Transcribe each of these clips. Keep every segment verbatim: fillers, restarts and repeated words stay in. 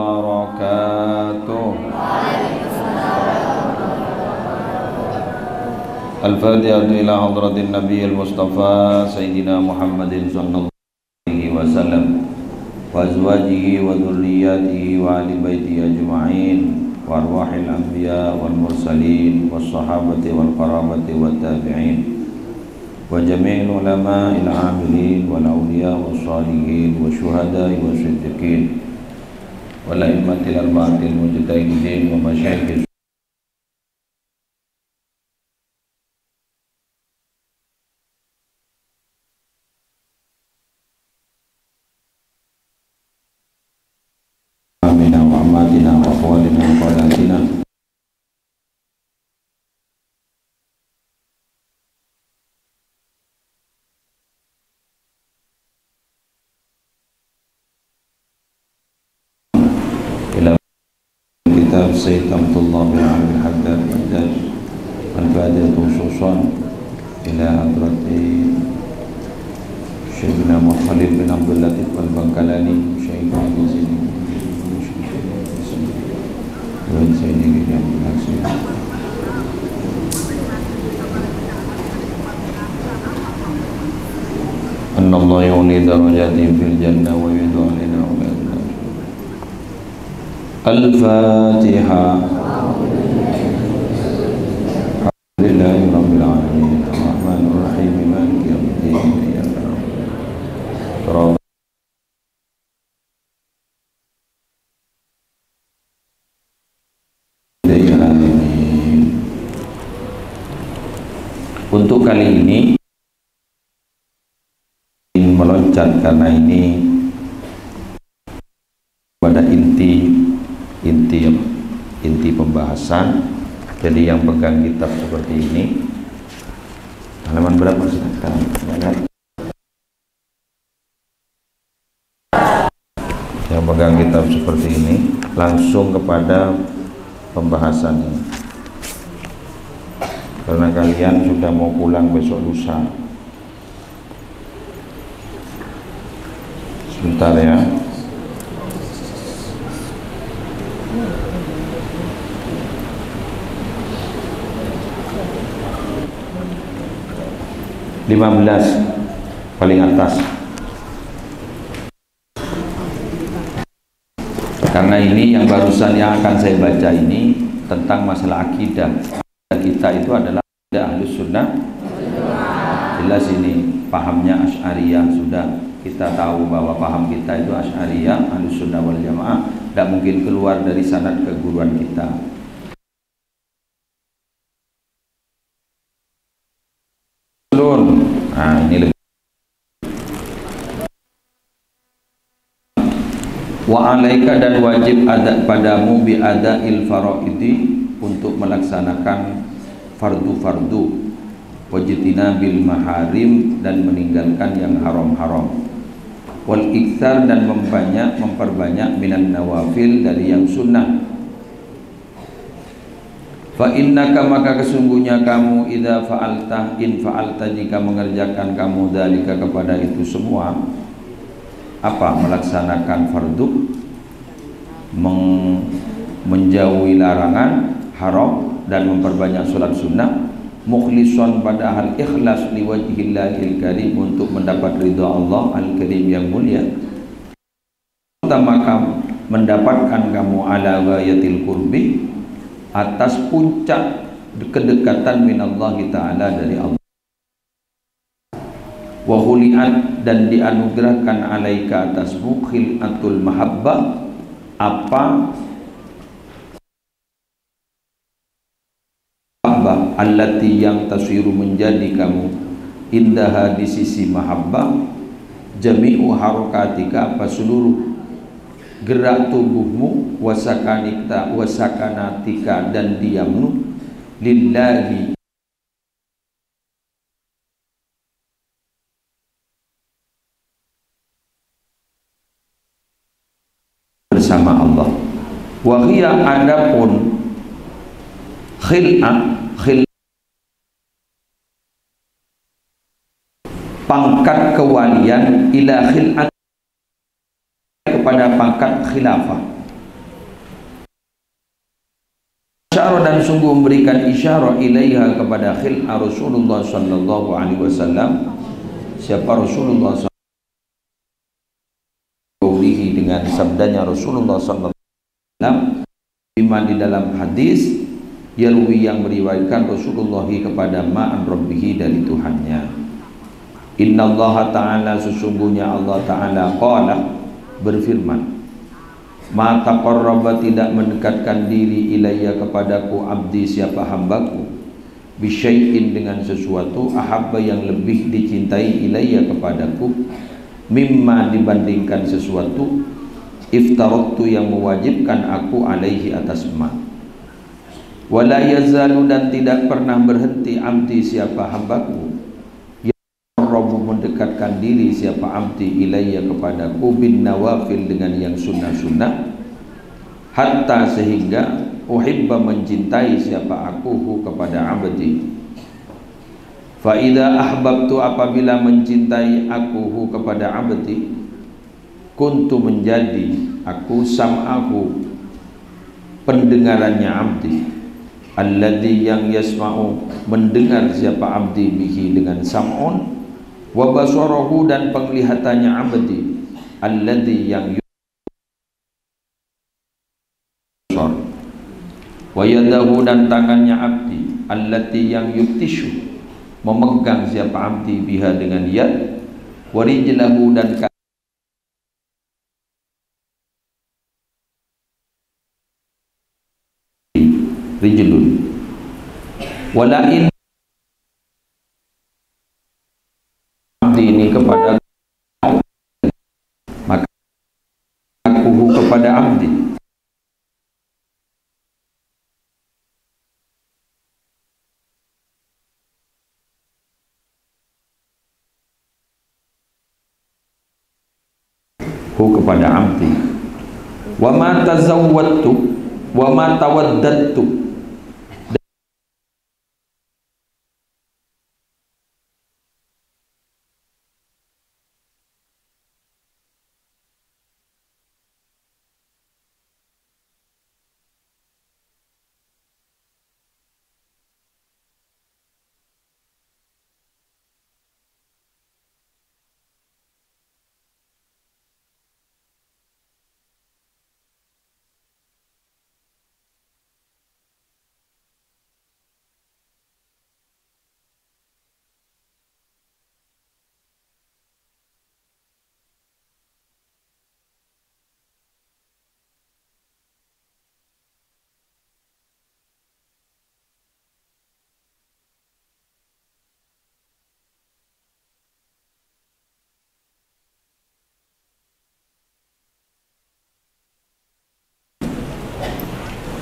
وبركاته. الفاتحة إلى حضرة النبي المصطفى سيدنا محمد صلى الله عليه وسلم، وأزواجه وذرياته وآل بيته أجمعين، وأرواح الأنبياء والمرسلين والصحابة والقرابة والتابعين، وجميع العلماء العاملين والأولياء والصالحين والشهداء والصديقين والأئمة الأربعة المجتهدين ومشايخ إمامنا وأمتنا وأخوالنا وخالاتنا. إلى كتاب سيد عبد الله بن عامر الحداد، الحداد الفاتحة خصوصا إلى حضرة شيخنا مخلد بن عبد اللطيف البنكلاني، شيخ الحديث. أن الله يعلي درجاتهم في الجنة ويعيد علينا أولادنا. الفاتحة. الحمد لله رب العالمين. الرحمن الرحيم. مالك يوم الدين. إياك نعبد وإياك نستعين. Untuk kali ini, meloncat karena ini pada inti, inti, inti pembahasan. Jadi, yang pegang kitab seperti ini, halaman berapa, silakan. Yang pegang kitab seperti ini, langsung kepada pembahasannya. Karena kalian sudah mau pulang besok lusa. Sebentar, ya. Lima belas, paling atas. Karena ini yang barusan yang akan saya baca ini tentang masalah akidah. Kita itu adalah akidah Ahlus Sunnah. Jelas ini pahamnya Asy'ariyah sudah. Kita tahu bahwa paham kita itu Asy'ariyah, Ahlus Sunnah wal Jamaah. Tidak mungkin keluar dari sanad keguruan kita. Nah, ini lebih. Wa alaika, dan wajib ada padamu, bi adail faraidi, untuk melaksanakan fardu-fardu, wajtinabil maharim, dan meninggalkan yang haram-haram, wal iktsar, dan membanyak, memperbanyak, minan nawafil, dari yang sunnah. Fa innaka, maka kesungguhnya kamu, idza fa'alta, in fa'alta, jika mengerjakan kamu, dzalika, kepada itu semua, apa, melaksanakan fardu, meng-, menjauhi larangan haram, dan memperbanyak sholat sunnah, mukhlishan, padahal ikhlas, liwajhillahil karim, untuk mendapat ridha Allah Al-Karim yang mulia. Maka mendapatkan kamu ala ghayatil qurbi, atas puncak kedekatan, minallahi ta'ala, dari Allah. Wa khuli'at, dan dianugerahkan, alaika, atasmu, khil'atul mahabbah, apa mahabbah, allati, yang, tasiru, menjadi kamu, indaha, di sisi mahabbah, jami'u harakatika, apa, seluruh gerak tubuhmu, wasakanikta, wasakanatika, dan diammu, lillahi, bersama Allah. Wa hiya, adapun khil'ah, khil-, pangkat kewalian, ila khil'at, kepada pangkat khilafah. Dan sungguh memberikan isyarah ilaiha, kepada khil'ah Rasulullah sallallahu alaihi wasallam. Siapa Rasulullah sallallahu alaihi wasallam? Dengan sabdanya Rasulullah sallallahu alaihi wasallam, bima, di dalam hadis, yarwi, yang meriwayatkan Rasulullah kepada ma an rabbihi, dari Tuhannya. Innallaha ta'ala, sesungguhnya Allah ta'ala, qala, berfirman, ma taqarraba, tidak mendekatkan diri, ilayya, kepadaku, abdi, siapa hambaku, bisyai'in, dengan sesuatu, ahabba, yang lebih dicintai, ilayya, kepadaku, mimma, dibandingkan sesuatu, iftaradtu, yang mewajibkan aku, alaihi, atas ma. Wala yazalu, dan tidak pernah berhenti, abdi, siapa hambaku, yaqarrabu, mendekatkan diri, siapa abdi, ilayya, kepadaku, bin nawafil, dengan yang sunnah-sunnah, hatta, sehingga, uhibba, mencintai, siapa aku, hu, kepada abdi. Fa idza ahbabtu, apabila mencintai aku, hu, kepada abdi, kuntu, menjadi aku, sam'ahu, pendengarannya abdi, alladzi, yang, yasma'u, mendengar, siapa abdi, bihi, dengan sam'un, wa basarahu, dan penglihatannya abdi, alladzi, yang, yubsir, wa yadahu, dan tangannya abdi, allati, yang, yubtisyu, memegang, siapa abdi, biha, dengan yad, wa rijlahu, dan ka-, rijlun. Wala in abdi, ini kepada, maka akuhu, kepada abdi. Hu, kepada abdi. Wa ma tazawwadtu, wa ma tawaddattu.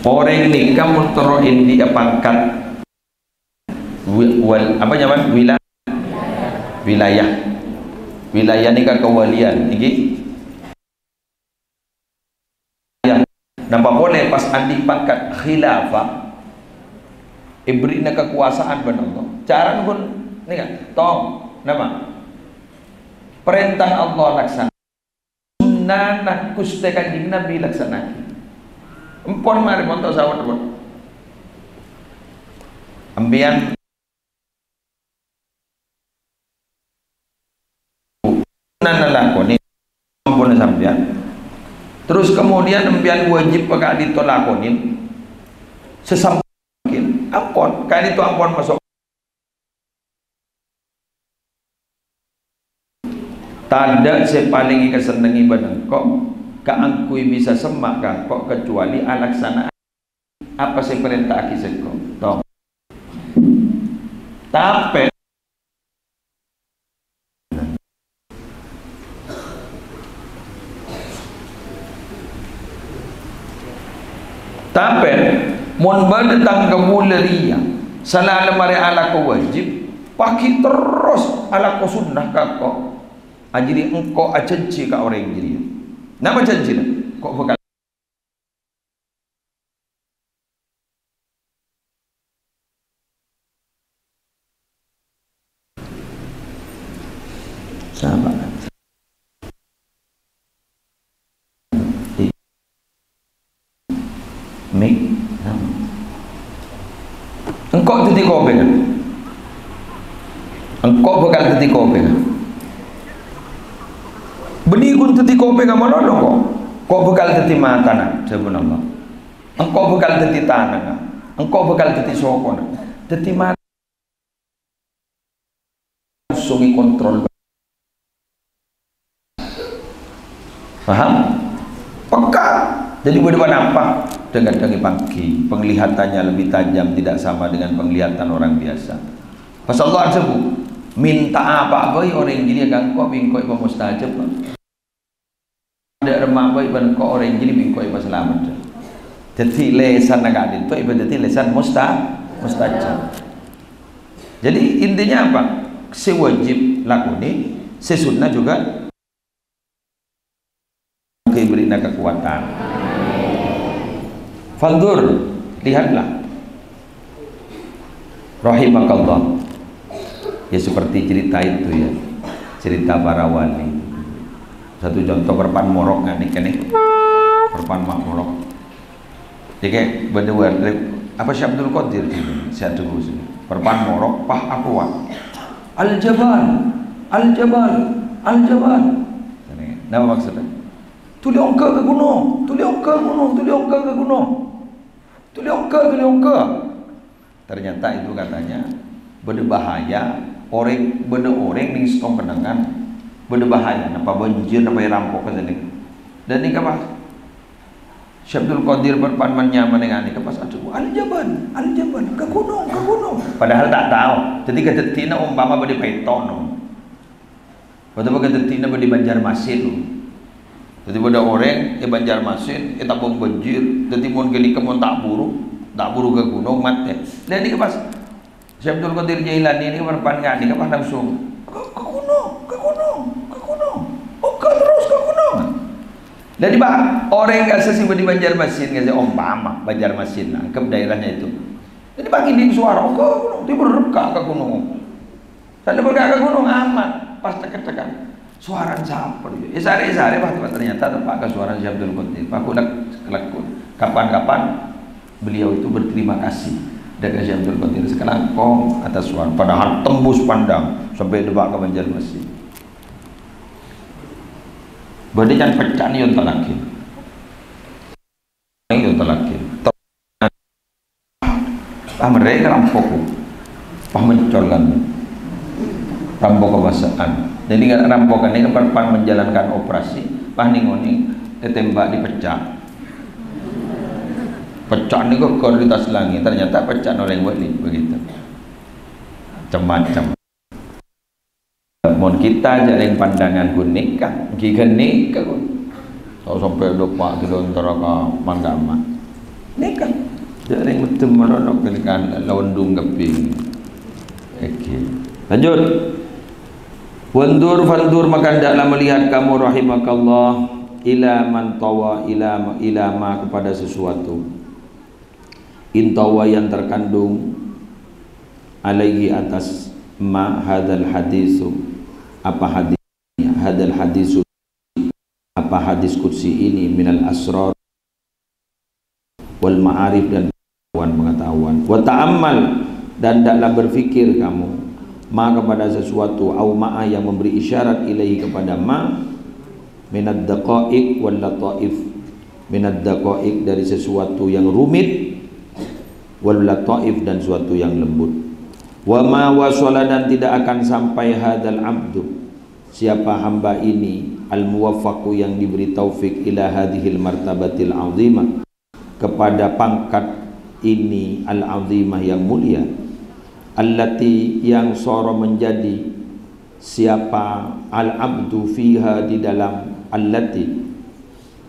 Orèng nèka mon terro èndi'â pangkat wi-, wal-, apa nyamana? Wila-, wilayah. Wilayah nèka kawalian, ngghi. Napa polè pas andi' pangkat khilafah, èbherri'na kakowasaèn bân Allah. Carana pon nèka, tong, napa? Parènta Allah laksana. Sunnana Ghustè Kanjeng Nabi laksana'aghi. Empon marè monto sawet-wet. Empèyan sunnana lakonè, ampon sampèyan. Terus kemudian empèyan wajib ka'dinto lakonè. Sè sampèyan ampon, ka'dinto ampon maso'. Tadâ' sè palèng èkasennengngè bân engko' kaangghuy bisa semma' ka engko' kacuali alaksana'an apa sè èparènta'aghi sèngko'. Tong. Tapè, tapè, mon bâdâ tang kaulâ rèya salaèn marè alako wajib, paghi' terros alako sunnah ka engko', ajârèya engko' ajhânjhi ka orèng jârèya. Napa jhânjhina? Ko' bhâkal Sapa? Di mik, sapa? Engko' dhâddhi kopèngan. Engko' bhâkal dhâddhi kopèngan. Bânnè ghun dhâddhi kopèngan malolo engko'. Engko' bhâkal dhâddhi matana, dhâbuna Allah. Engko' bhâkal dhâddhi tanangnga. Engko' bhâkal dhâddhi sokona. Dhâddhi ma-, langsung èkontrol. Paham? Peka. Jadi, bâdâ ponapa? Kadang-kadang èpangghi, penglihatannya lebih tajam, tidak sama dengan penglihatan orang biasa. Pas Allah adhâbu, "Minta apa bhâi orèng jârèya ka engko', bi' engko' èpamustajab." Dâ' remma bhâi bân engko' orèng jârèya bi' engko' èpasalamet. Dhâddhi, lèsanna ka'dinto èpadhâddhi lèsan musta-, mustajab. Jadi, intinya apa? Sè wajib lakonè, sè sunnah juga. Moga èbherri'na kakowadhân. Fanzur, lihatlah. Rahimakallah. Ya, seperti cerita itu, ya. Cerita para wali. Satu contoh, parappa'na morok, nggak, nèka, nèka. Parappa'na ma' morok. Nèka bâdâ wali, apa, Syekh Abdul Qadir, sè adhâbu sini. Parappa'na morok, pas akowa. "Al-Jabal, Al-Jabal, Al-Jabal." Napa maksudnya? "Dhuli ongghâ ka ghunong, dhuli ongghâ ka ghunong, dhuli ongghâ ka ghunong. Dhuli ongghâ, dhuli ongghâ." Ternyata itu katanya bâdâ bahaya, orèng, bâdâ orèng nèng sèttong kennengngan, bâdâ bahaya, napa bânjir, napa èrampok ka sini. Dan nèka pas Syekh Abdul Qadir parappa'na nyamana nèka pas adhâbu, "Al-Jabal, Al-Jabal, ka ghunong, ka ghunong." Padahal ta' tao. Dhâddhi kadhâddhina ompama bâdâ pètto, no. Otabâ kadhâddhina bâdâ Banjarmasin. Dhâddhi bâdâ orèng è Banjarmasin, ètabung bânjir. Dhâddhi mon ghânèka mon ta' buru, ta' buru ka ghunong, matè. Lah, nèka pas Syekh Abdul Qadir Jailani nèka parappa'na nèka pas langsung, "Ka, ka ghunong, ka ghunong, ka ghunong. Ongghâ terros ka ghunong." Dhâddhi, Pak, orèng ka'issa sè bâdâ Banjarmasin, ka'issa ompama Banjarmasin, anggap daerahnya itu. Dhâddhi, Pak, ngèdhing sowara, "Ongghâ ka ghunong, dhâddhi berrep ka, ka ghunong." Sa'at berrep ka ghunong, aman, pas cèk-cèkan. Sowarana sapa, yâ? Èsarè-sarè, wah, ternyata teppa' ka sowarana Syekh Abdul Qadir. Pas ghulâ lek-, kapan-kapan beliau itu berterima kasih. Dâ' ka Syekh Abdul Qadir sakalangkong atas sowara. Padahal tembus pandang sampè' dâpa' ka Banjarmasin. Bâdâ can pecca'na èontallaghi. Èontallaghi. Pas merrè' rampok. Pas mencol kan. Rampok kekuasaan. Jadi, kan, rampok ini kan pas menjalankan operasi, pas nèng-ongngèng ètembak, dipecca'. Pecca' nèko ghâr di atas langit, ternyata pecca' orèng bâli, begitu. Macem-macem. Mon kita jhâ' rèng pandangan ghun nèka, ghi ghânèka ghun. Tao sampè' dâpa' ghellâ' antara ka mangga ma'. Nèka, jhâ' rèng meddhem malolo ghânèka lawan dung kabbhi. Oke. Lanjut. Wanzur, fanzur, maka hendaklah melihat kamu, rahimakallah, ila man tawa, ila, ila ma, kepada sesuatu. Intawa yang terkandung alaihi atas ma hadzal hadisu, apa hadisnya, hadzal hadisu, apa hadis qudsi ini, minal asrar wal ma'arif, dan pengetahuan-pengetahuan. Wa ta'ammal, dan hendaklah berfikir kamu, ma, kepada sesuatu, au ma'a, yang memberi isyarat ilaihi, kepada ma, minad daqaiq wal lataif, minad daqaiq, dari sesuatu yang rumit, wal lataif, dan sesuatu yang lembut. Wa ma wasala, dan tidak akan sampai, hadzal abdu, siapa hamba ini, al muwaffaqu, yang diberi taufik, ila hadzihil martabatil azimah, kepada pangkat ini al azimah, yang mulia, allati, yang soro menjadi, siapa, al abdu, fiha, di dalam allati,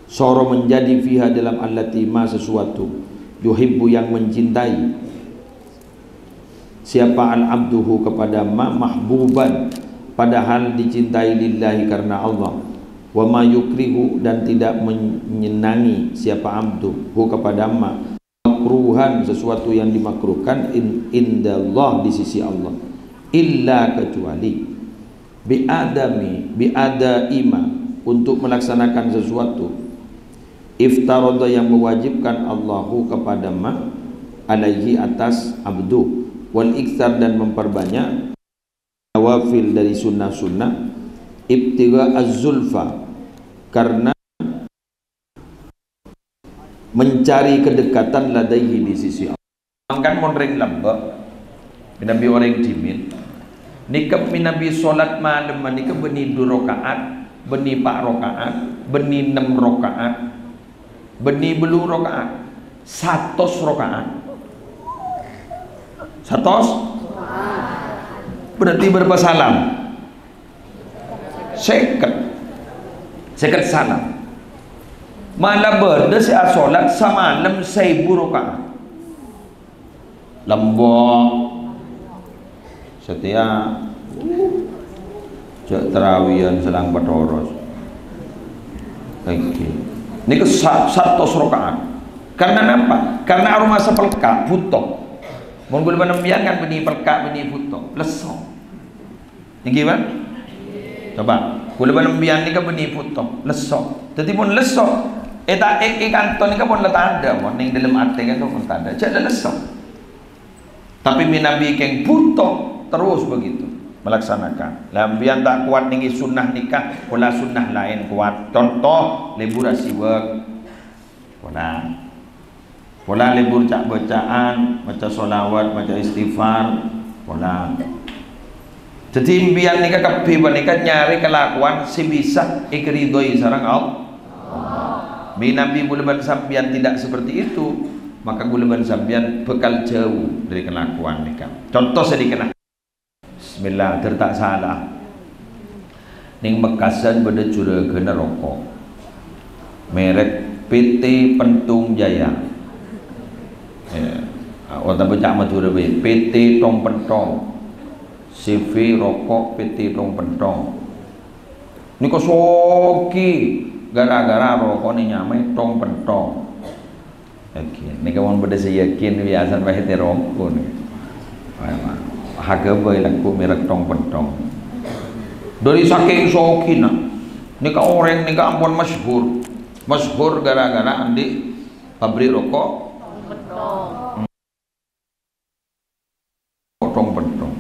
soro menjadi, fiha, dalam allati, ma, sesuatu, yuhibbu, yang mencintai, siapa, al abdu, hu, kepada ma, mahbuban, padahal dicintai, lillahi, karena Allah, wa ma yukrihu, dan tidak menyenangi, siapa, abdu, hu, kepada ma, makruhan, sesuatu yang dimakruhkan, in, indallah, di sisi Allah, illa, kecuali, bi adami, bi adai ma, untuk melaksanakan sesuatu, iftaradha, yang mewajibkan, Allahu, kepada ma, alaihi, atas abdu, wal iktsar, dan memperbanyak, nawafil, dari sunnah-sunnah, ibtigha az-zulfa, karena mencari kedekatan, ladaihi, di sisi Allah. Mangkana mon rèng lambâ', manabi orèng dhimèn, nèka manabi sholat malem nèka bânnè du raka'at, bânnè pa' raka'at, bânnè nem raka'at, bânnè bâllu' raka'at, satos raka'at. Satos? Berarti berapa salam? Sèket. Sèket salam. Mala bâdâ sè asholat samalem saèbu raka'at. Lambâ'. Satèya jhâ' tarawiyan sèlang patoros. Èngghi. Nèka sa-, satos raka'at. Karena napa? Karena aromasa pelka', bhuto. Mon kaulâ bân sampèyan kan bânnè pelka', bânnè bhuto. Lesso. Èngghi, Pak? Coba, kaulâ bân sampèyan nèka bânnè bhuto, lesso. Dhâddhi mon lesso, è ta-, è, è kanto nèka pon la tadâ', mon neng dâlem atè kan pon tadâ'. Jhâ' la lesso. Tapè manabi kèng bhuto, terus begitu melaksanakan. Lah, sampèyan ta' kowat nèng sunnah nèka, pola sunnah laèn kowat. Conto, lebur asiwak. Pola. Pola lebur ca'-bâca'an, maca sholawat, maca istighfar. Pola. Dhâddhi, sampèyan nèka kabbhi panèka nyarè kalakowan sè bisa èkaridhoi sareng Allah. Manabi kaulâ bân sampèyan tidak seperti itu, maka kaulâ bân sampèyan bhâkal jhâu dâri kalakowan nèka. Conto sè dikena. Bismillah, ghâr ta' sala. Neng Mekkasân bâdâ jurâghânna roko'. Merek P T Pentung Jaya. Ya. Otabâ ca' Madhurâ bhâi, P T Tong Pentong. C V roko' P T Tong Pentong. Nèka sogi gara-gara roko'na nyamaè Tong Pentong. Yakin. Nèka mon bâdâ sè yakin, biyasana bhâi terongkon. Wah, wah. Harga bhâi lagghu merek Tong Pentong. Dâri sakèng sogina, nèka orèng nèka ampon masyhur. Masyhur gara-gara andi' pabrik roko'. Tong Pentong.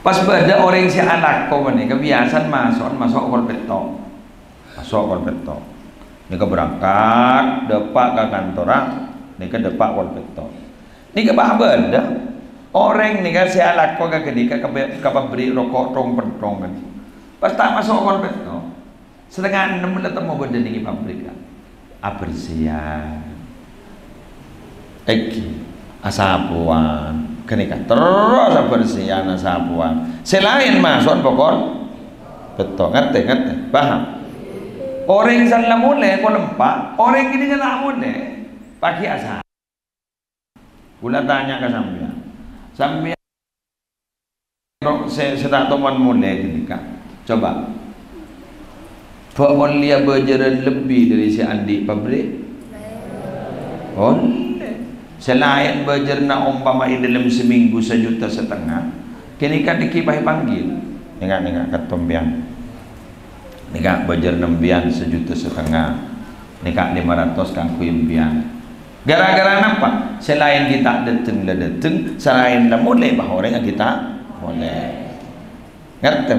Pas bâdâ orèng sè alako panèka biyasana maso'an maso' kol pètto'. Maso' kol pètto'. Nèka berangkat, dâpa' ka kantorra, nèka dâpa' kol pètto'. Nèka pas bâdâ orèng nèka sè alako ka ghânèka ka, ka pabrik roko' Tong Pentong kan. Pas ta' maso' kol pètto'. Satengnga ennem la temmo bâdâ neng è pabrik, Kak. Abersèyan. Èngghi, asapowan. Ghânèka terros abersèyan, asapowan. Sè laèn maso'an pokol pètto'. Ngartè, ngartè? Paham? Orèng sè la molè pokol empa', orèng ghânèka ta' molè. Pagi asa. Kaulâ tanya ka sampèyan. Sampèyan sè, sè ta' toman molè ghânèka. Coba. Bâ' ollèya bâjârân lebbi dâri sè andi' pabrik? Ollè. Sè laèn bâjârânna ompama è dâlem samènggu sajuta satengnga. Ghânèka dhâggi' pas èpanggil. Nèka, nèka, katon sampèyan. Nèka bâjârânna sampèyan sajuta satengnga. Nèka lèma ratos kaangghuy sampèyan. Gara-gara napa? Sè laèn ghi' ta' dâteng la dâteng, sè laèn la molè bâ' orèng ghi' ta' molè. Ngartè?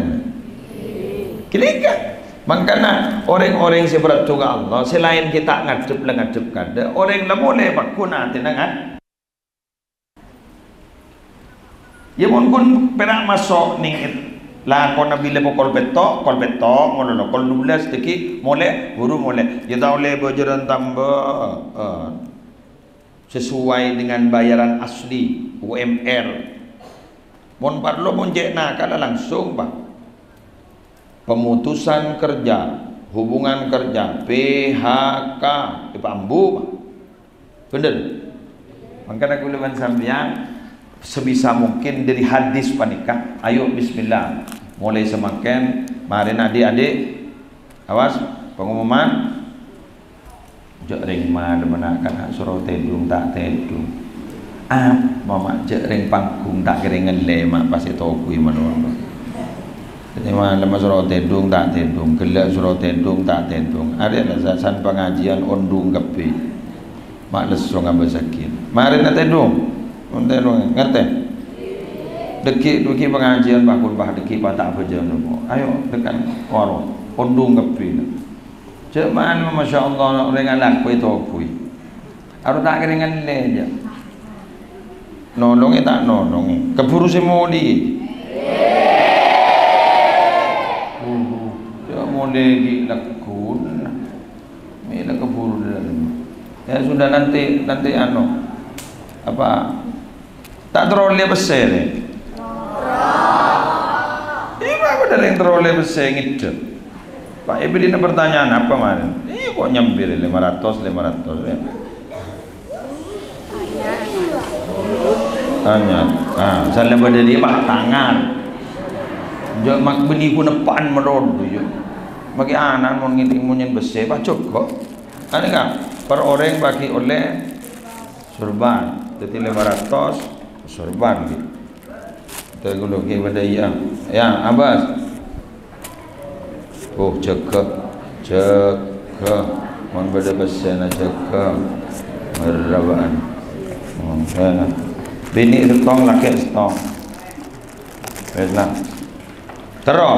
Ghânèka. Mangkana orèng-orèng sè bârâddhu ka Allah, sè laèn ghi' ta' ngadhep la ngadhep kaadâ', orèng la molè pagghun atèna ngad-, Yâ, mon ghun pèra' maso' neng lakona bilâ pokol pètto', kol pètto', ngono la, kol dubellâs dhâggi' molè, buru molè. Yâ, ta' ollè bâjârân tambâ, eh, sesuai dengan bayaran asli, U M R. Mon parlo, mon cè' nakala langsung, Pak. Pemutusan kerja, hubungan kerja, P H K, èpaambu, Pak. Bhender? Mangkana kaulâ bân sampèyan sebisa mungkin dâri hadis panèka, ayo bismillah. Mulai samangkèn, marèna adik-adik. Awas, pengumuman. Jhâ' rèng malem na'-kana' soro tèdung ta' tèdung. Apa ma' jhâ' rèng panggung ta' kèra ngallè ma' pas ètogu'i manono. Dhâddhi malem soro tèdung ta' tèdung, ghellâ' soro tèdung ta' tèdung. Arèya la sa-, san pangajiân ondhung kabbhi. Ma' lesso ngabâsaghi. Marèna tèdung. Mon tèdung, ngartè? Dhâggi', dhâggi' pangajiân, Pak, pon, Pak, dhâggi' pata' abâjâ nopo. Ayo, tekan warung. Ondung kabbhi. Jhâ' man, masyaallah, orèng alako ètobuwi. Aro ta' kèra ngallè, jhâ'. Nolongè ta' nolongè. Keburu sè molè. Waduh, jhâ' molè ghi' lagguna. Mèla keburu dâlem. Ya sudah, nanti, nanti anu, apa, ta' terro ollè pèssè, rè? Iyâ, Pak, bâdâ rèng terro ollè pèssè ngèddhep. Pak, èbâdhina pertanyaan apa, marèn? Iyâ, kok nyambi, rè, lèma ratos, lèma ratos, rè. Tanya. Ah, salah bâdâ di Pak, tangan. Jhâ' mak bânnè ghuna pan melon, jhâ'. Makè ana' mon ngèdhing monyèn pèssè, Pak, jhuko'. Anèka, per orèng bâgi ollè sorban. Dhâddhi lèma ratos sorban, ghi. Tèghulu ghi bâdâ, iyâ. Ya, Abbas. Oh, jâgâ. Jâgâ. Mon bâdâ pèssèna jâgâ. Merrabaan. Oh, ya. Binè' sèttong, lakè' sèttong. Wes lah. Terro.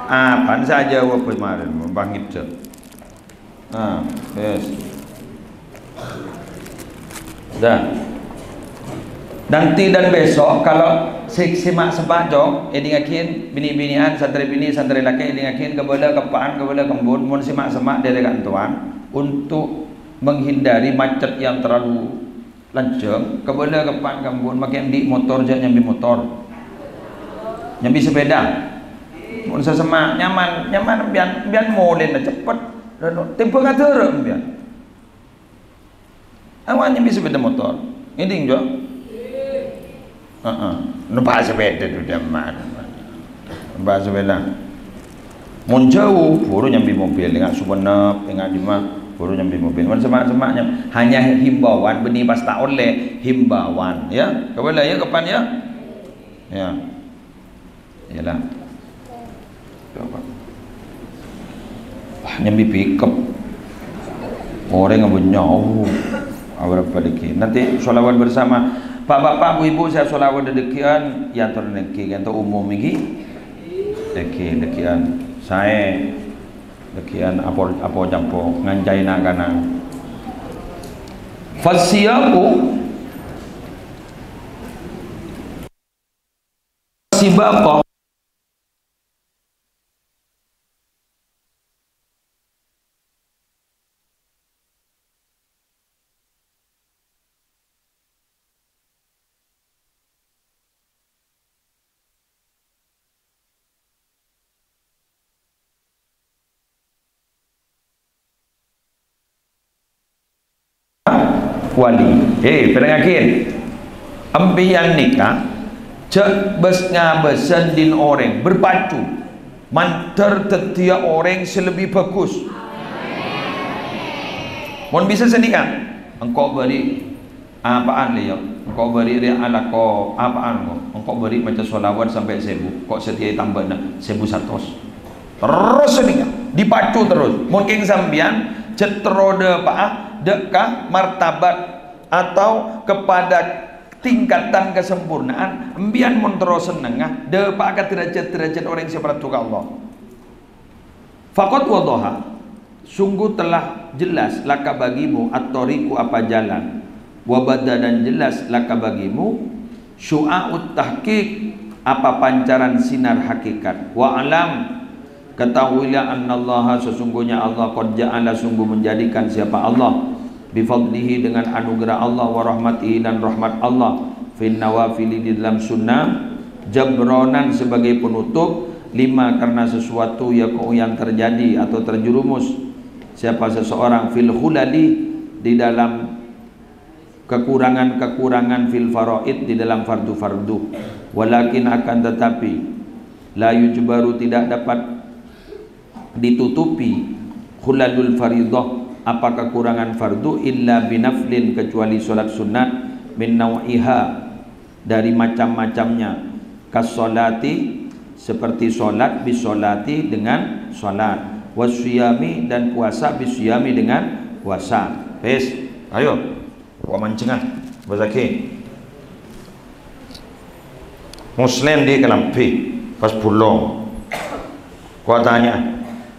Apaan saja wabah kemarin, mon bângèt. Nah, yes. Dah. Nanti dan besok, kalau si-, sèma'-sèma', Cong, èdhingaghin, binè'-binè'an, santrè binè', santrè lakè', èdhingaghin, kabâlâ ka eppa'an, kabâlâ ka embu'en, mon sèma'-sèma' dâri ka'antowan, untuk menghindari macet yang terlalu lanjhâng, kabâlâ ka eppa'an ka embu'en, makè andi' motor, jhâ' nyambi motor. Nyambi sepeda. Mon sè sèma', nyaman, nyaman, empèyan, empèyan molèna ceppet. Lalu, tèmbhâng adârâ empèyan. Awan nyambi sepeda motor. Ngèdhing, Jo? Heeh. Numpak sepeda tu jaman. Numpak sepeda. Mon jhâu, buru nyambi mobil. Enga' Sumenep, enga' dimma, buru nyambi mobil. Mon sèma'-sèma' nyam-, hanya himbauan, bânnè pas ta' ollè, himbauan. Ya, kabâlâ ya, kapan ya? Ya. Iyalah. Coba. Wah, nyambi pickup. Orèng abânnya, oh, aberapa lagi. Nanti sholawat bersama. Pak-bapak, bu-ibu, saya sholawat dâdâggi'ân, ya, ator nènggi, kan, to umum iki. Nènggi, nènggi'ân. Saè, nènggi'ân apo, apo campo, ngancai na-kana. Fasiyamu sibaqah. Wali. He, pèrengngaghin. Empèyan nèka jhâ' bâs-ngabâsân dhin orèng, berpacu, mandhâr dhâddhiyâ orèng sè lebbi bhâghus. Mon bisa sanèka, engko' bâri' Apa'an, Lèyo? Engko' bâri' rèya alako apa'an, ko'? Engko' bâri' maca sholawat sampè' sèbu, ko' satèya ètambâna sèbu satos. Terros nèka, dipacu terros. Mon kèng sampèyan jhâ' terro dâpa'a dâ' ka martabat atau kepada tingkatan kesempurnaan, empèyan mon terro sennengnga dâpa'a ka derajat-derajat orèng sè parlo ka Allah. Faqad wadhaha, sungguh telah jelas, laka bagimu, at-thariqu, apa jalan, wa bada, dan jelas, laka bagimu, syu'a'ut tahqiq, apa pancaran sinar hakikat. Wa'lam, ketahuilah, annallaha, sesungguhnya Allah, qad ja'ala, sungguh menjadikan, siapa Allah, bifadlihi, dengan anugerah Allah, wa rahmatihi, dan rahmat Allah, fin nawafili, di dalam sunnah, jabronan, sebagai penutup, lima, karena sesuatu, yaqa'u, yang terjadi atau terjerumus, siapa seseorang, fil khulali, di dalam kekurangan-kekurangan, fil faraid, di dalam fardu-fardu, walakin, akan tetapi, la yujbaru, tidak dapat ditutupi, khulalul faridah, apa kekurangan fardu, illa binaflin, kecuali sholat sunat, min nau'iha, dari macam-macamnya, kasholati, seperti sholat, bisholati, dengan sholat, wasiyami, dan puasa, bisiyami, dengan puasa. Wes. Ayo, wa mancengan, basaghi. Muslèn andi' kalambhi, pas bulong. Kowa tanya,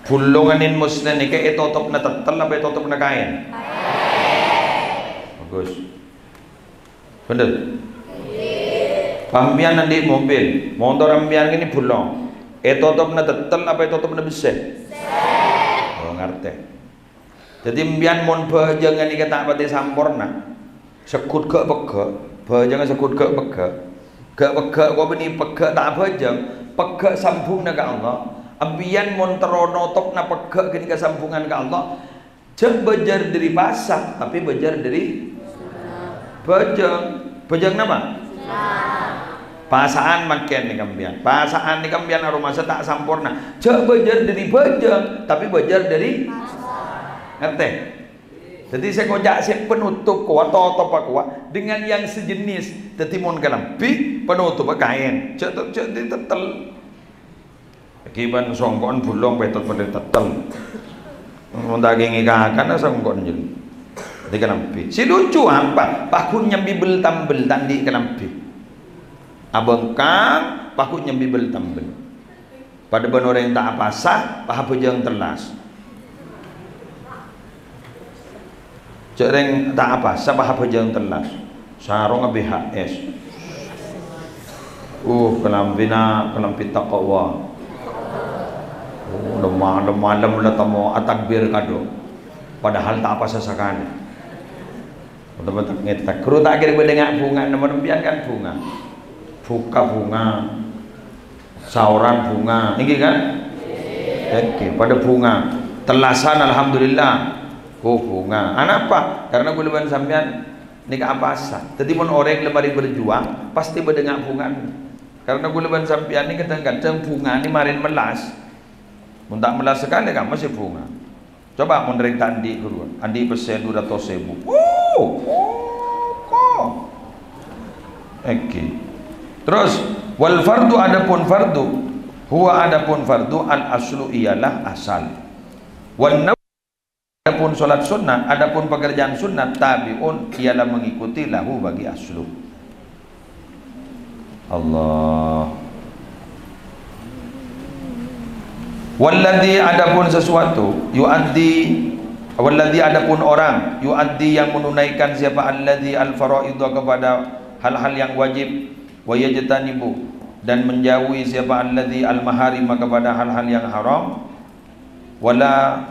bulongan Muslèn nèka ètotopna tettel apa ètotopna kaèn? Bagus. Bhender? Pas sampèyan andi' mobil, motor sampèyan kènè bulong. Ètotopna tettel apa ètotopna bessè? Oh, ngartè. Dhâddhi, sampèyan mon bhâjâng ghânèka ta' patè samporna, segghut ghâ' pegghâ', bhâjângnga segghut ghâ' pegghâ', ghâ' pegghâ' kowa bânnè pegghâ' ta' bhâjâng, pegghâ' sambhungnga ka Allah, sampèyan mon terro notopna pegghâ' ghânèka sambhungan ka Allah, jhâ' bâjâr dâri pasa, tapè bâjâr dâri bhâjâng. Bhâjâng napa? Pasa'an mangkèn nèka sampèyan. Pasa'an nèka sampèyan aromasa ta' samporna. Jhâ' bâjâr dâri bhâjâng, tapè bâjâr dâri, ngartè? Dhâddhi sè koca' sè penutup kowa, totoppa kowa dengan yang sejenis. Dhâddhi mon kalambhi, penutuppâ kaèn. Jhâ' to-, jhâ' dâri tettel. Èghi bân songko'en bulong pètot padâ tettel. Mon ta' kèngèng kakana songko'en jârèya. Dhâddhi kalambhi. Sè lucu apa? Paghun nyambi bel-tambel ta' andi' kalambhi. Abângkang, paghun nyambi bel-tambel. Padâ bân orèng ta' apasa, pas abhâjâng tellas. Jhâ' rèng ta' apasa, pas abhâjâng tellas. Sarongnga B H S. Uh, kalambhina, kalambhi taqwa. Uh, lem-, lem-, malem la tamo atakbir kadhu. Padahal ta' apasa sakalè. Teman-teman ngetek. Kru ta' kèra bâdâ nga' bhunga, nomor sampèyan kan bhunga. Buka bhunga. Saoran bhunga, ènggi kan? Ènggi, padâ bhunga. Tellasan, alhamdulillah. Oh, bhunga. Anapa? Karena kaulâ bân sampèyan nèka apasa. Dhâddhi, mon orèng la marè berjuang, pastè bâdâ nga'-bhungana. Karena kaulâ bân sampèyan nèka kadhâng-kadhâng bhungana marèn mellas. Mon ta' mellas sakalè, kamma sè bhunga. Coba mon rèng ta' andi' ghâruwa, andi' pèssè du ratos èbu. Oh, oh, oh. Ènggi. Terus, wal fardu, adapun fardu, huwa, adapun fardu, al aslu, ialah asal. Wan naf-, adapun salat sunnah, adapun pekerjaan sunnah, tabi'un, ialah mengikuti, lahu, bagi aslu. Allah. Walladzi, adapun sesuatu, yuaddi, walladzi, adapun orang, yuaddi, yang menunaikan, siapa, alladzi, al-faraidha, kepada hal-hal yang wajib, wa yajtanibu, dan menjauhi, siapa, alladzi, al-maharima, kepada hal-hal yang haram, wala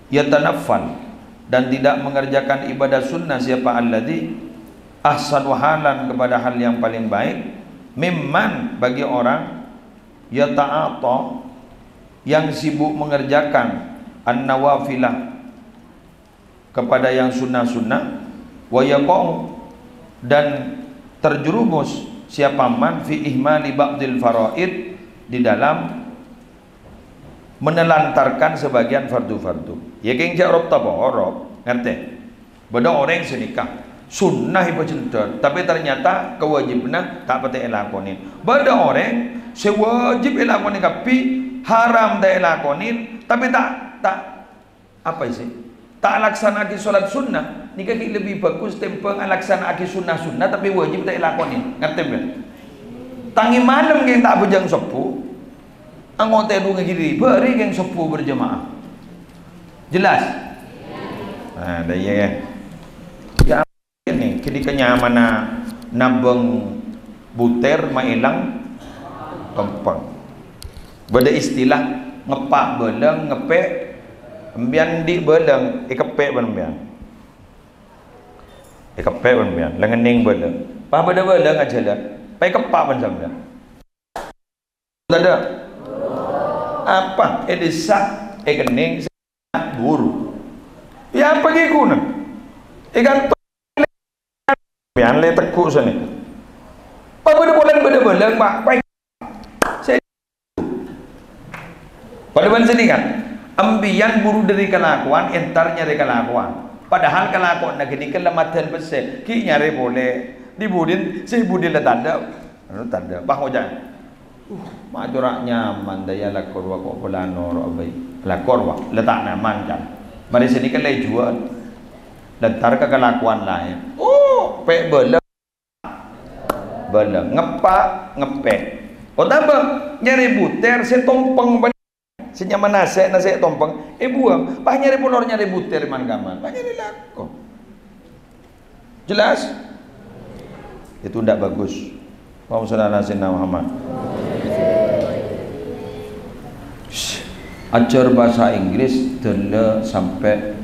yatanaffal, dan tidak mengerjakan ibadah sunnah, siapa, alladzi, ahsanu halan, kepada hal yang paling baik, mimman, bagi orang, yata'ata, yang sibuk mengerjakan, an-nawafilah, kepada yang sunnah-sunnah, wa yaqa'u, dan terjerumus, siapa, man, fi ihmali ba'dil faraid, di dalam menelantarkan sebagian fardu-fardu. Ya, kèng jhâ' rop-taporop, ngartè? Bâdâ orèng sè nèka sunnah èpajhendher, tapè ternyata kawâjibânna ta' patè èlakonè. Bâdâ orèng sè wâjib èlakonè kabbhi, haram ta' èlakonè, tapè ta', ta', apa sih? Ta' alaksana'aghi salat sunnah, nèka ghi' lebbi bhâghus tèmbhâng alaksana'aghi sunnah-sunnah, tapè wâjib ta' èlakonè. Ngartè, bân? Tangè malem kèng ta' abhâjâng sobbhu, Anggotana ghiri, bâri' kèng sobbhu berjamaah. Jelas? Nah, dâ' iyâ, kan? Ya, ini, jadi kenyamanan nabâng buter, maèlang kempeng. Bâdâ istilah ngeppa' bâlâng, ngepè', sampèyan andi' bâlâng, èkeppè' bân sampèyan. Èkeppè' bân sampèyan, la ngennèng bâlâng. Pas bâdâ bâlâng ajhâlân, pas èkeppa' bân sampèyan. Tadâ'. Apa? È dissa', è kennèng, buru. Ya, apa ghi' ghuna? È kanto, sampèyan lè tegghu' sanèka. Pas bâdâ polè bâdâ bâlâng, Pak. Pak. Sè-, padâ bân sanèka, kan? Sampèyan buru dâri kalakowan, entar nyarè kalakowan. Padahal kalakowanna ghânèka la maddhâl pèssè, ghi' nyarè polè. Di-budina, sè budina la tadâ'. Anu tadâ', pas ngoca', "Uh, ma' cora' nyaman, dâ' iyâ la kor wa ko' pola noro' bhâi." La kor wa, la ta' nyaman, kan. Marè sanèka la èjhuwâl. Dhâddhâr ka kalakowan laèn. Oh, pè' bâlâ. Bâlâ. Ngeppa', ngepè'. Otabâ nyarè butèr sè tompèng, sè nyamana sè, nasè' tompèng, èbuwâng. Pas nyarè polor, nyarè butèr man-kamman. Pas nyarè lako. Jelas? Itu ndak bagus. Allahumma shalli ala sayyidina Muhammad. Ajhâr bhâsa Inggris dâlla sampè'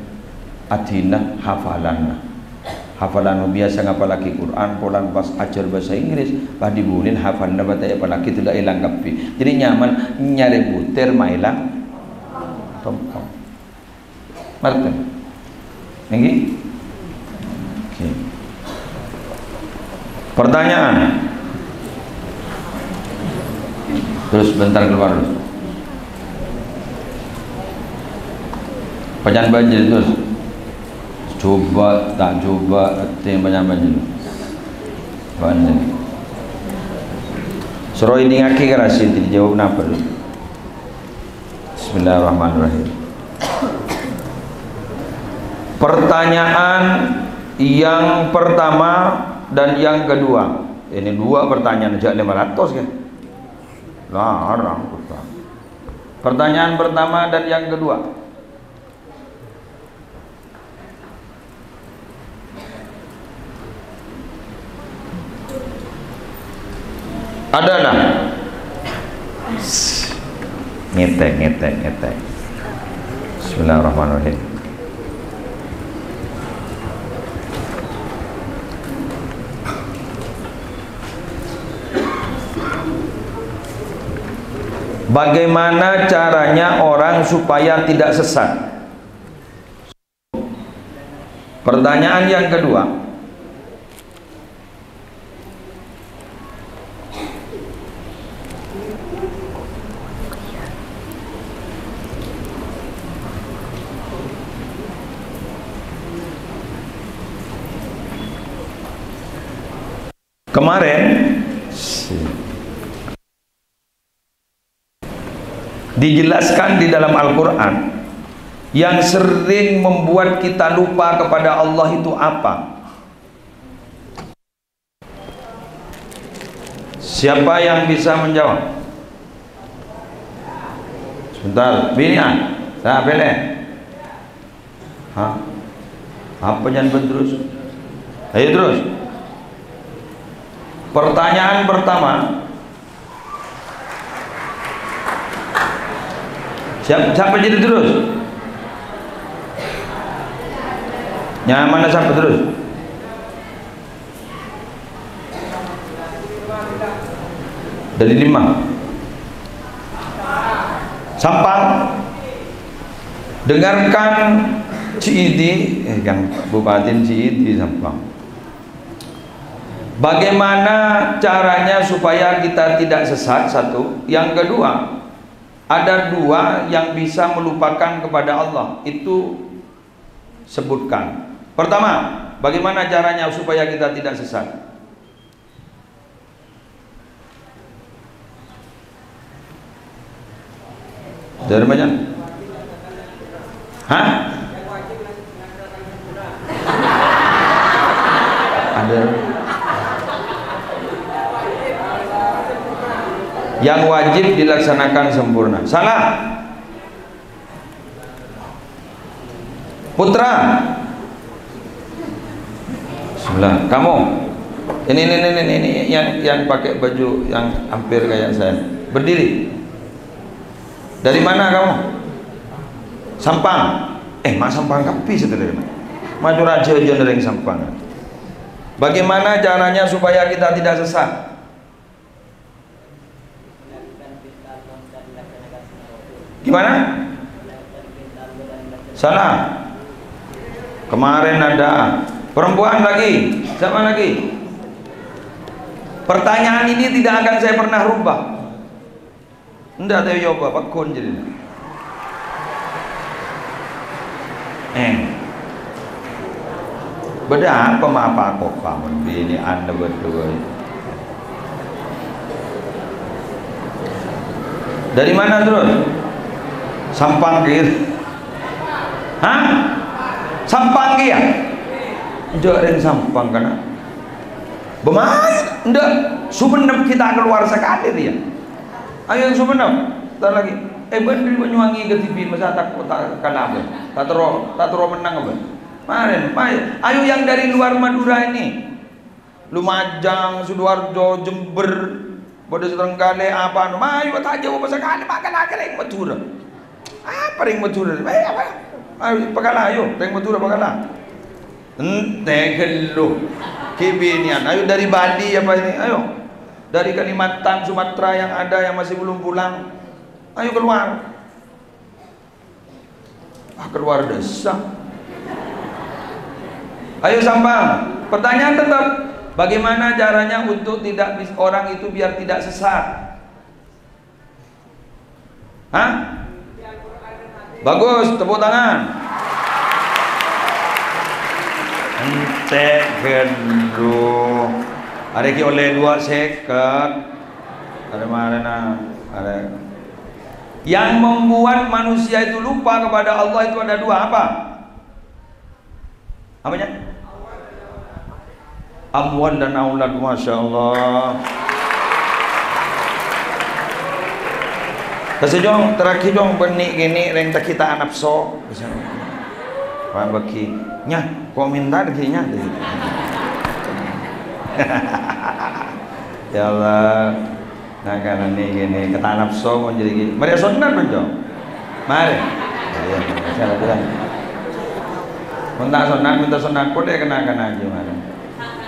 adina hafalanna. Hafalan biyasa ngapallaghi Quran, polana pas ajhâr bhâsa Inggris, pas dibulin hafalna pas ta' èpallaghi dâlla èlang kabbhi. Jadi nyaman nyarè butèr maèlang tompèng. Ngerti? Ngghi? Oke. Pertanyaan. Terus bentar keluar terus. Pèca'an bhâjhi terus. Coba, ta' coba, ngerti pèca'an bhâjhi. Bhâjhi. Soro èdingngaghi ka Rasid, dijawab napa, Lur? Bismillahirrahmanirrahim. Pertanyaan yang pertama dan yang kedua. Ini dua pertanyaan, jhâ' lèma ratos, ya. Larang, Ustaz. Pertanyaan pertama dan yang kedua. Adalah. Ngètè', ngètè', ngètè'. Bismillahirrahmanirrahim. Bagaimana caranya orang supaya tidak sesat? Pertanyaan yang kedua, kemarin dijelaskan di dalam Al-Quran, yang sering membuat kita lupa kepada Allah itu apa? Siapa yang bisa menjawab? Sebentar, binè'an. Nah, pilih. Hah? Apa jangan terus? Ayo terus. Pertanyaan pertama, siapa, siapa jadi terus? Nyamana siapa terus? Jadi lima. Sampang. Dengarkan Ci'idi, eh, kan Bupati Ci'idi Sampang. Bagaimana caranya supaya kita tidak sesat? Satu. Yang kedua, ada dua yang bisa melupakan kepada Allah. Itu sebutkan. Pertama, bagaimana caranya supaya kita tidak sesat? Dari mana? Hah? Ada. Yang wajib dilaksanakan sempurna. Salah. Putra. Bismillah. Kamu. Ini, ini, ini, ini, ini yang, yang pakai baju yang hampir kayak saya. Berdiri. Dari mana kamu? Sampang. Eh, ma' Sampang kabbhi sadhâjâ. Ma' Toraja aja nering Sampang. Bagaimana caranya supaya kita tidak sesat? Gimana? Salah. Kemarin ada perempuan lagi. Siapa lagi? Pertanyaan ini tidak akan saya pernah rubah. Ndak, tapi coba, pagghun jadi. Eh. Bâdâ apa ma' apa kok kamu binè'an berdua? Dari mana terus? Sampang gitu. Hah? Sampang ya? Enjâ' rèng Sampang, kana'. Bâ' mayu, enjâ', Sumenep ghi' ta' kalowar sakalè rèya. Ayo, Sumenep, ta' lagi. Eh, bân dâri Banyuwangi kadhibi', masa ta' ta' kala bâ'? Ta' terro, ta' terro mennang bâ'? Marèn, mayu. Ayo, yang dari luar Madura ini. Lumajang, Sidoarjo, Jember, bâdâ sè Trenggalek, apa, anu, mayu, ta' jhâu bâ' sakalè, ma' kala rèng Madhurâ. Apa rèng Madhurâ? Eh, apa? Ayo, pakala, ayo, rèng Madhurâ, pakala. Entè ghâllu. Ghi' binèyan. Ayo, dari Bali apa ini? Ayo. Dari Kalimantan, Sumatera yang ada yang masih belum pulang. Ayo keluar. Ah, keluar desa. Ayo, Sampang. Pertanyaan tetap, bagaimana caranya untuk tidak bis-, orang itu biar tidak sesat? Hah? Bagus, tepuk tangan. Entè ghâllu. Arè ghi' ollè duwâ' sèket. Arè marèna, arè. Yang membuat manusia itu lupa kepada Allah itu ada dua, apa? Apanya? Amwal dan aulad, Masya Allah. Kasè, Jong, terakhir, Jong, bânnè kènè' rèng ta' ghi' ta' anapso. Wah, bâgi. Nya, kok minta lagi, nya? Ya Allah. Nah, kan ini gini, kata napso mon jadi gini. Mari sunat, Bro. Mari. Iya, saya bilang. Minta sunat, minta sunat, kok dia kena-kena aja, mari.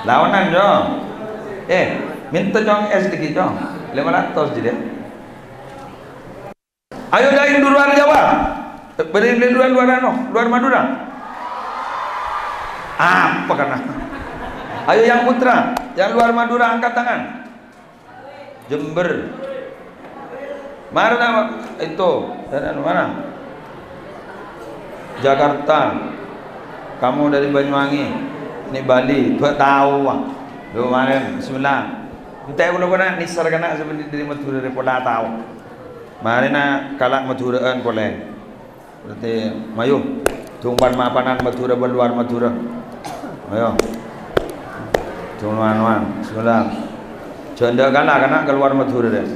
Lawanan, Jo. Eh, minta, Jong, es dikit, Jong. Lima ratus jadi. Ayo, dâ' iyâ luar Jawa. Bâdâ iyâ luar, luar anu, luar Madura. Apa kana? Ayo, yang putra, yang luar Madura angkat tangan. Jember. Mana nama itu? Dan anu mana? Jakarta. Kamu dari Banyuwangi. Ini Bali. Dua tahu, Bang. Dua kemarin. Bismillah. Entah, kalau kena, nisar kena sebenarnya dari Madura, dari Pola tahu. Marèna kala' Madhurâ'ân polè. Berarti, mayu. Dungpan mapanan Madhurâ bân luar Madhurâ. Ayo. Dungpan-dungpan. Bismillah. Jhâ' endâ' kala' kana' ka luar Madhurâ, deh.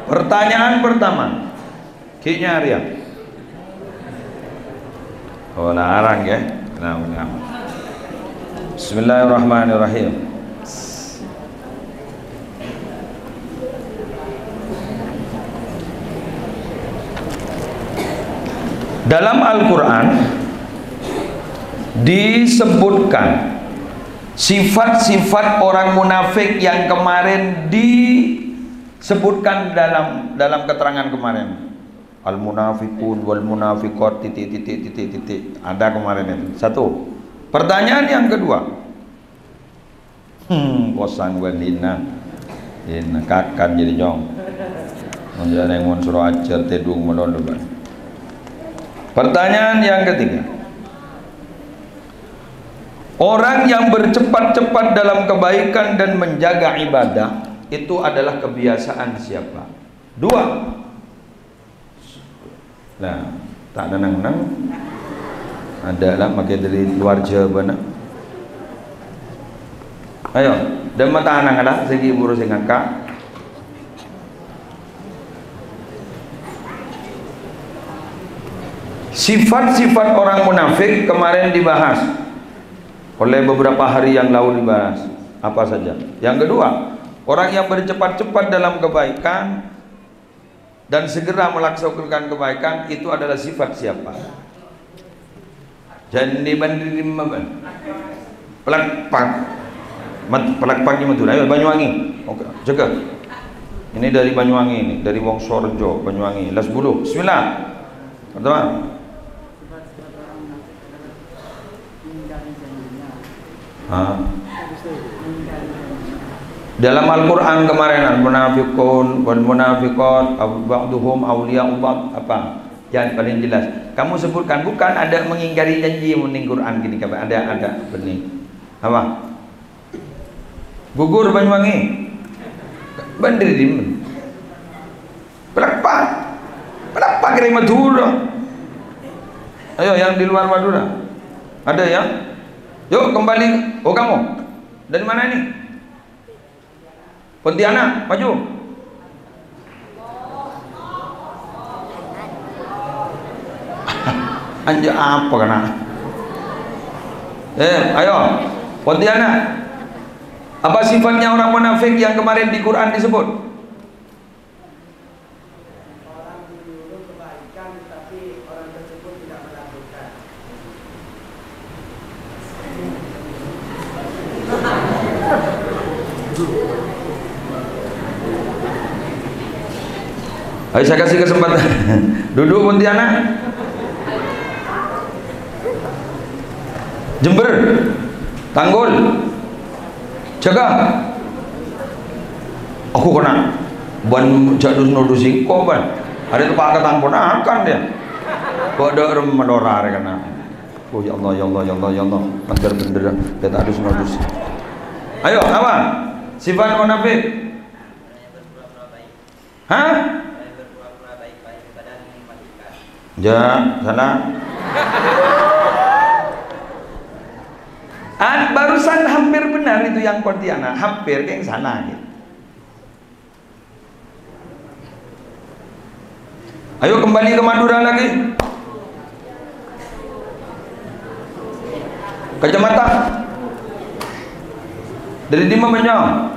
Pertanyaan pertama. Ghi' nyarè, ya. Oh, larang, ya. Nah, nah. Bismillahirrahmanirrahim. Dalam Al-Quran disebutkan sifat-sifat orang munafik yang kemarin disebutkan dalam, dalam keterangan kemarin. Al-munafiqun wal munafiqat, titik, titik, titik, titik. Ada kemarin itu. Satu. Pertanyaan yang kedua. Hmm, kosang bân Dina. Dina kakan jadi nyong. Mon jârèng mon soro ajhâr tèdung malolo, Pak. Pertanyaan yang ketiga. Orang yang bercepat-cepat dalam kebaikan dan menjaga ibadah itu adalah kebiasaan siapa? Dua. Nah, ta' nang-nang. Ada lah, makkè dâri luar Jhâbâna. Ayo, dâmma tanang la, sè ghi' buru sè ngangka'. Sifat-sifat orang munafik kemarin dibahas oleh beberapa hari yang lalu dibahas. Apa saja? Yang kedua, orang yang bercepat-cepat dalam kebaikan dan segera melaksanakan kebaikan itu adalah sifat siapa? Jhâ' bân rimma, bân. Palakpak. Mat-, palakpak di Madura. Ayo, Banyuwangi. Oke, jaga. Ini dari Banyuwangi ini, dari Wongsorejo, Banyuwangi. Las bulu. Bismillah. Pertama. Ha. Dalam Al-Quran kemarin, al-munafiqun wal munafiqat, aw-, ba'duhum awliya'u ba'd, apa? Yang paling jelas. Kamu sebutkan, bukan ada mengingkari janji, mending Quran gini, apa? Ada, ada, benih. Apa? Gugur Banyuwangi. Bener ini. Palakpak. Palakpak kira Madura. Ayo, yang di luar Madura. Ada ya? Yuk, kembali. Oh, kamu. Dari mana ini? Pontianak, maju. Anjak apa kena? Eh, ayo. Pontianak. Apa sifatnya orang munafik yang kemarin di Quran disebut? Orang menyuruh kebaikan, tetapi orang tersebut tidak melakukan. Ayo, saya kasih kesempatan. Duduk, Pontianak. Jember. Tanggul. Jaga. Aku kena. Ban jadus nodus singko, ban. Ada tempat ketang ponakan dia. Kok ada rem melora ada kena. Oh, ya Allah, ya Allah, ya Allah, ya Allah. Bener-bener. Dia tak adus nodus. Ayo, apa? Sifat munafik. Hah? Ya, salah. Ah, barusan hampir benar itu yang Pontianak, hampir yang salah gitu. Ayo kembali ke Madura lagi. Kacamata. Dari di mana?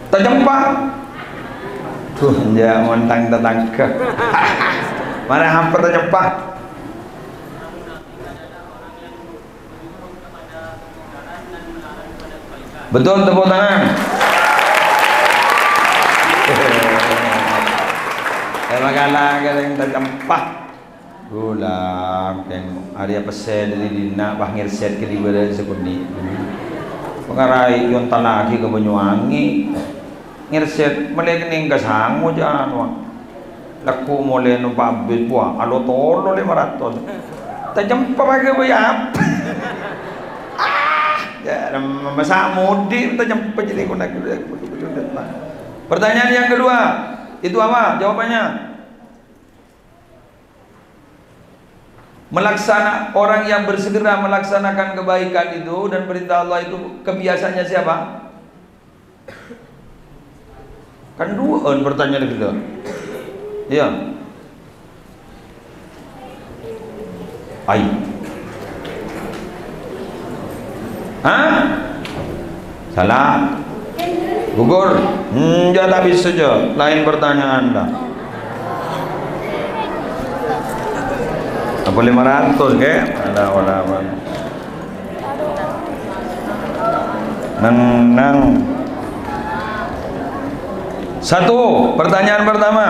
Tacempa. Tuh, ya, montang tetangga. Mana hampir tacempa? Betul, tepuk tangan. Eh, makana kalian tacempa. Ulang, keng, arya pesse dari dina, pas ngerset ke di badan sekuni. Pengarai yontan lagi ke Banyuwangi. Ngerset, mele kening ka sango, jano. Laku mole numpak bis, buah, alo tolo lima ratus. Tacempa pake bayar. Ah, ya, masa mudik, tacempa jadi kena. Pertanyaan yang kedua, itu apa jawabannya? Melaksana-, orang yang bersegera melaksanakan kebaikan itu dan perintah Allah itu kebiasaannya siapa? Kan dua pertanyaan kedua. Iya. Ai. Hah? Salah. Gugur. Hmm, ya, tak bisa, Jo. Lain pertanyaan dah. Apa lima ratus, ke? Ada orang apa? Nang, nang. Satu, pertanyaan pertama.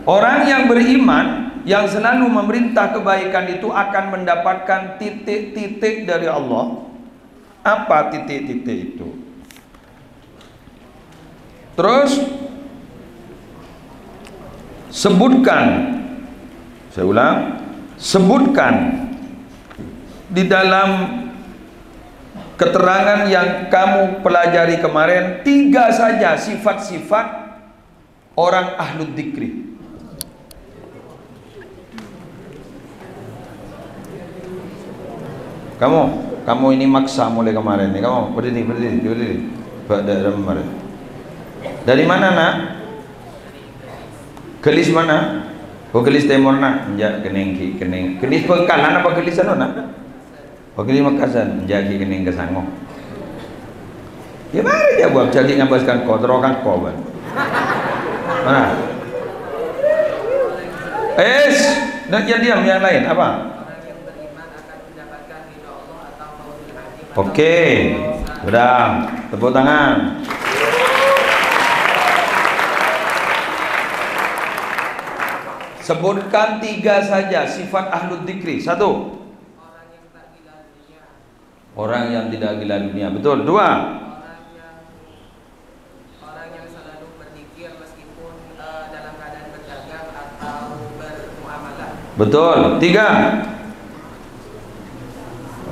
Orang yang beriman, yang selalu memerintah kebaikan itu akan mendapatkan titik-titik dari Allah. Apa titik-titik itu? Terus, sebutkan, saya ulang, sebutkan di dalam keterangan yang kamu pelajari kemarin, tiga saja sifat-sifat orang ahlu dzikri. Kamu, kamu ini maksa mulai kemarin nih. Kamu berdiri, berdiri, berdiri. Coba dari mana? Dari mana, Nak? Gelis mana? Oh, gelis timur, Nak. Enjak kening, ki-, kening. Gelis Bengkalan apa gelis anu, Nak? Wakil Makassar, jagi kening ka sango. Ya, mari dia buat jagi ngabas kan ko, terro kan ko, ban. Nah. Es, nak yang diam, yang lain, apa? Oke, udah, tepuk tangan. Sebutkan tiga saja sifat ahlu dzikri. Satu. Orang yang tidak gila dunia. Betul. Dua. Orang yang, orang yang selalu berzikir meskipun, eh, dalam keadaan berdagang atau bermuamalah. Betul. Tiga.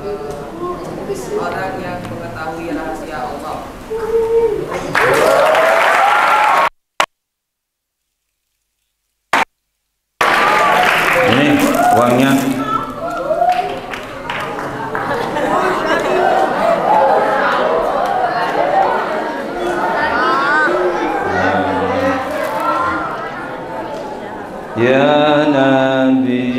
Eh, orang yang mengetahui rahasia Allah. Ini uangnya. Ya Nabi.